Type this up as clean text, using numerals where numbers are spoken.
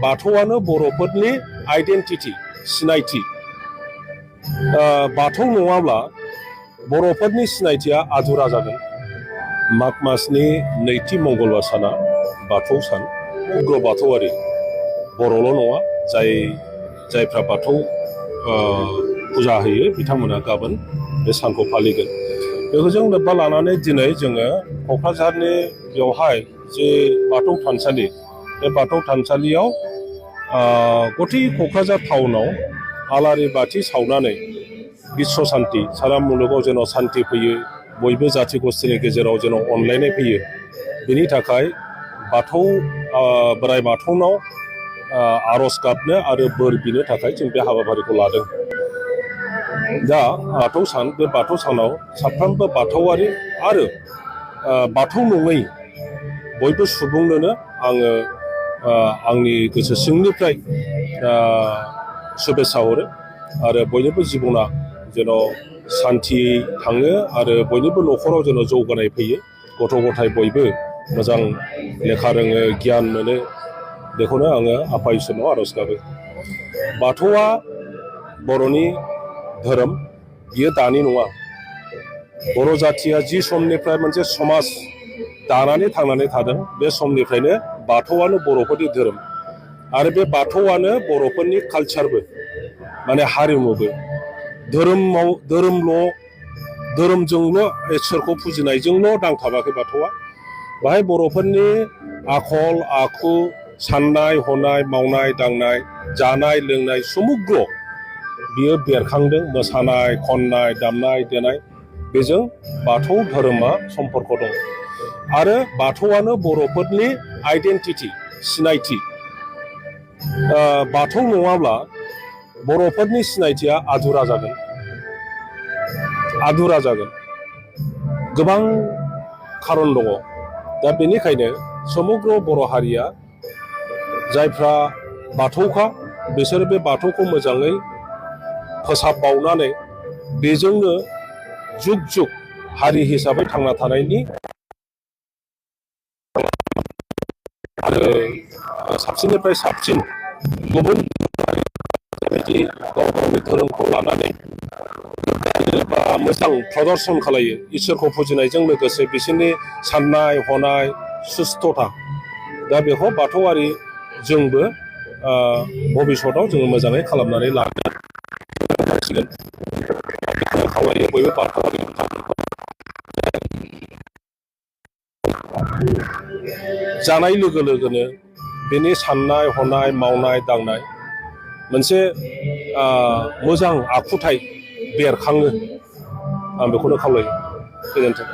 बाथौआनो बर'फोरनि आइडेन्टिटि सिनायथि। बाथौ नङाब्ला बर'फोरनि सिनायथिया आधुरा जागोन। माग मासनि नैथि मंगलबार साना बाथौ सान। उग्र बाथौआरि बर'ल' नङा, जायफ्रा बाथौ फुजा होयो बिथांमोना गाबोन बे सानखौ फालिगोन। बेखौ जों लोब्बा लानानै दिनै जोङो क'क्राझारनि बेवहाय जे बाथौ थानसालि, बे बाथौ थानसालियाव गथै क'क्राझार टाउनाव आलारि बाथि सावनानै बिश्व शान्ति, सारा मुलुगाव जेन' शान्ति फैयो, बयबो जाथि गस्थिनि गेजेराव जेन' अनलायनाय फैयो, बेनि थाखाय बाथौ बोराइ बाथौनाव आर'ज गाबनो आरो बोर बिनो थाखाय जों बे हाबाफारिखौ लादों। दा बाथौ सान, बे बाथौ सानाव साफ्रोमबो बाथौआरि आरो बाथौ नङै बयबो सुबुंनोनो आङो आंनि गोसो सिंनिफ्राय शुभेच्छा हरो आरो बयनिबो जिबना जेन' शान्ति थाङो आरो बयनिबो न'खराव जेन' जौगानाय फैयो, गथ' गथाय बयबो मोजां लेखा रोङो, गियान मोनो, बेखौनो आङो आफा इसोरनाव आर'ज गाबो। बाथौआ बर'नि धोरोम, बियो दानि नङा। बर' जाथिया जि समनिफ्राय मोनसे समाज दानानै थांनानै थादों, बे समनिफ्रायनो बाथौआनो बर'फोरनि धोरोम आरो बे बाथौआनो बर'फोरनि कालचारबो, माने हारिमुबो। धोरोमजोंल' इसोरखौ फुजिनायजोंल' नांथाबाखै बाथौआ। बाहाय बर'फोरनि आखल आखु, साननाय हनाय, मावनाय दांनाय, जानाय लोंनाय समुग्र बियो बेरखांदों। मोसानाय खननाय दामनाय देनाय, बेजों बाथौ धोरोमा सम्पर्क दं आरो बाथौआनो बर'फोरनि आइडेन्टिटि सिनायथि। बाथौ नङाब्ला बर'फोरनि सिनायथिया आधुरा जागोन। गोबां खारन दङ। दा बेनिखायनो समग्र बर' हारिया जायफ्रा बाथौखा, बिसोर बे बाथौखौ मोजाङै फोसाबबावनानै बेजोंनो जुग जुग हारि हिसाबै थांना थानायनि आरो साबसिननिफ्राय साबसिन गुबुन बेबायदि गाव गावनि धोरोमखौ लानानै मोजां प्रदर्शन खालायो, इसोरखौ फुजिनायजों लोगोसे बिसोरनि साननाय हनाय सुस्थता। दा बेखौ बाथौआरि जोंबो भबिष्यताव जोङो मोजाङै खालामनानै लानो नांसिगोन। खावलायो बयबो बाथौआरि जानाय लोगो लोगोनो बेनि साननाय हनाय मावनाय दांनाय मोनसे मोजां आखुथाय बेरखाङो। आं बेखौनो खावलायो। गोजोन्थों।